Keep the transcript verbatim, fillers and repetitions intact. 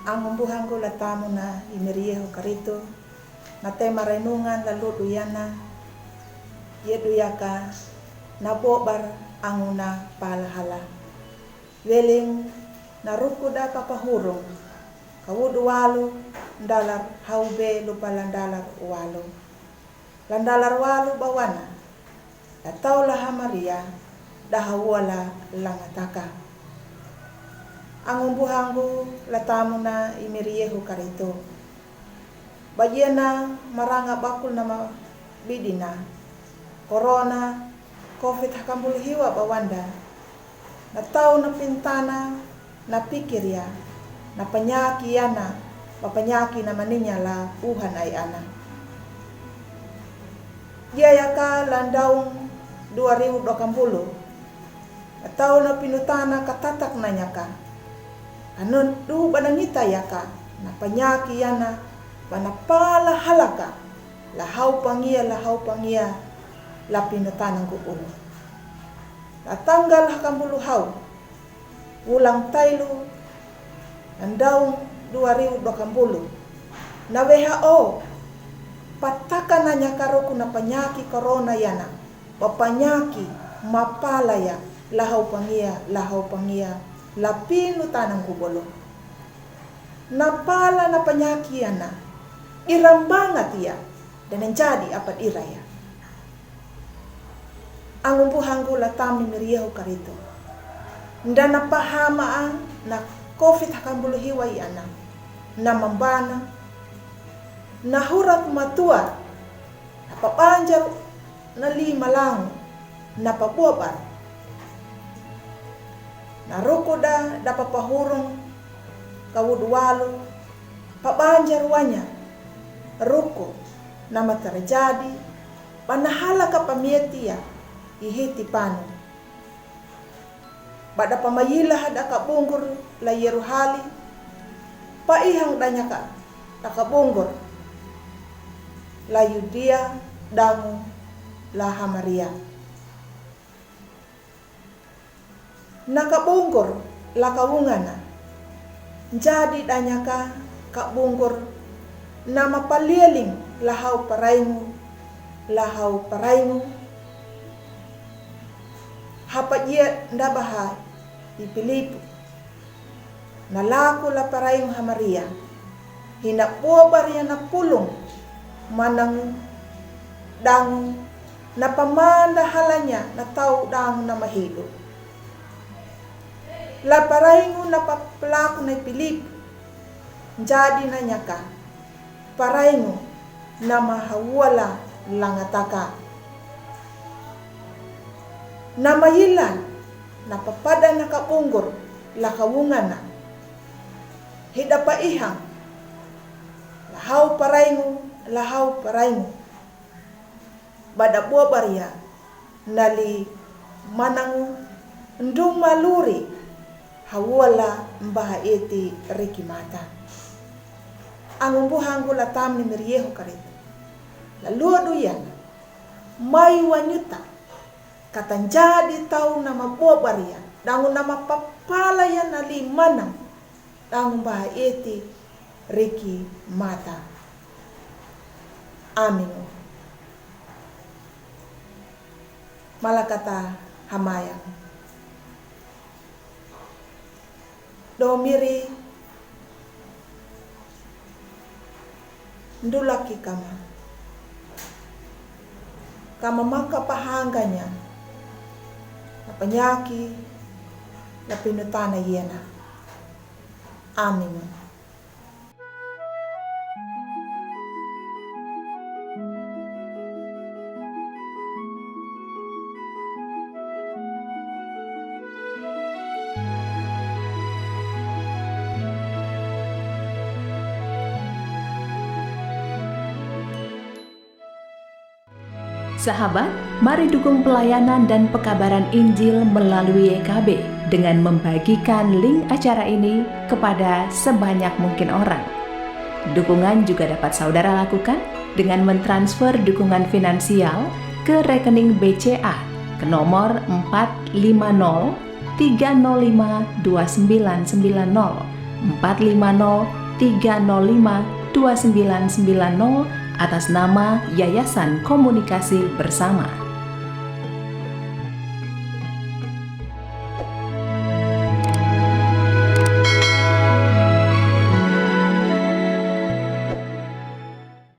Angumbuhanggu la tamuna i Miriyehu Karitu, na tema renungan la ludu yana, yedu yaka na bobar anguna palahala. Weling na ruku da papahurung, kawudu walu, dalar haube lupa la dalar walu. La dalar walu bawana, la tau la ha Maria, da hawala langataka. Angumbuhanggu la tamuna i Miriyehu Karitu. Bagiana maranga bakul nama bidina. Korona, covid hakambulu hiwa bawanda. Na tau na pintana, na pikir ya, na panyaki yana, ba panyaki na maninya la uhan ai ana. Dia yaka landaung dua ribu dua kambulu. Na tau na pinutana katatak na nyaka. Anun du banangita yaka, na panyaki yana, ba na pala halaka, la hau pangia, la hau pangia, la pinutana ngubulu. Na tanggal hakambulu hau, ulang tailu, andaung dua ribu dua kambulu. Na W H O, pataka na nyaka ruku na panyaki korona yana, ba panyaki mapala ya, la hau pangia, la hau pangia, la pinutana ngubulu. Na pala na panyaki yana, irambangat ya, dan jadi apat iraya. Angumbuhanggu la tamni Miriyehu Karitu. Nda na pahama na covid hakambulu hiwa i ana. Na mambana. Na hurat matua. Na pabanjar na li malang. Na pabobar. Na ruku da da papahurung. Kawudu walu. Pabanjar wanya. Ruku. Nama terjadi. Panahala ka pamietia, ihiti panu. Bada pamayila hada ka bungur la Yeruhali, pa ihang danyaka, da ka bungur la Yudia, dangu la Hamaria. Na kabungkur la kawungana. Jadi danyaka kabungkur nama palieling lahau paraingu, lahau paraingu. Hapa jia ndabaha i Pilipu. Na laku la paraingu ha Maria. Hina bobar ya na pulung manangu dangu na pamanda halanya na tau dangu na mahidu. La paraingu na papelaku na i Pilipu. Jadi na nyaka. Paraingu nama hawala langataka. Nama yilan na papada na kabungkur la kawungana. Hida pa ihang. Lahau paraingu, lahau paraingu. Bada bobar ya, nali manangu nduma luri, hawala mbaha eti riki mata. Angumbuhanggu la tamni Maria hu karitu. La ludu yana, mai wanyuta, kata njadi tau nama bobar ya, dangu nama papala ya nali manang, dangu mbaha eti riki mata. Aminu. Malakata hamayang. Domiri ndulaki kama. Kama maka pahanganya. Na panyaki, na pinutana yena. Aminu. Sahabat, mari dukung pelayanan dan pekabaran Injil melalui Y K B dengan membagikan link acara ini kepada sebanyak mungkin orang. Dukungan juga dapat saudara lakukan dengan mentransfer dukungan finansial ke rekening B C A ke nomor empat lima nol tiga nol lima dua sembilan sembilan nol, empat lima nol tiga nol lima dua sembilan sembilan nol, atas nama Yayasan Komunikasi Bersama.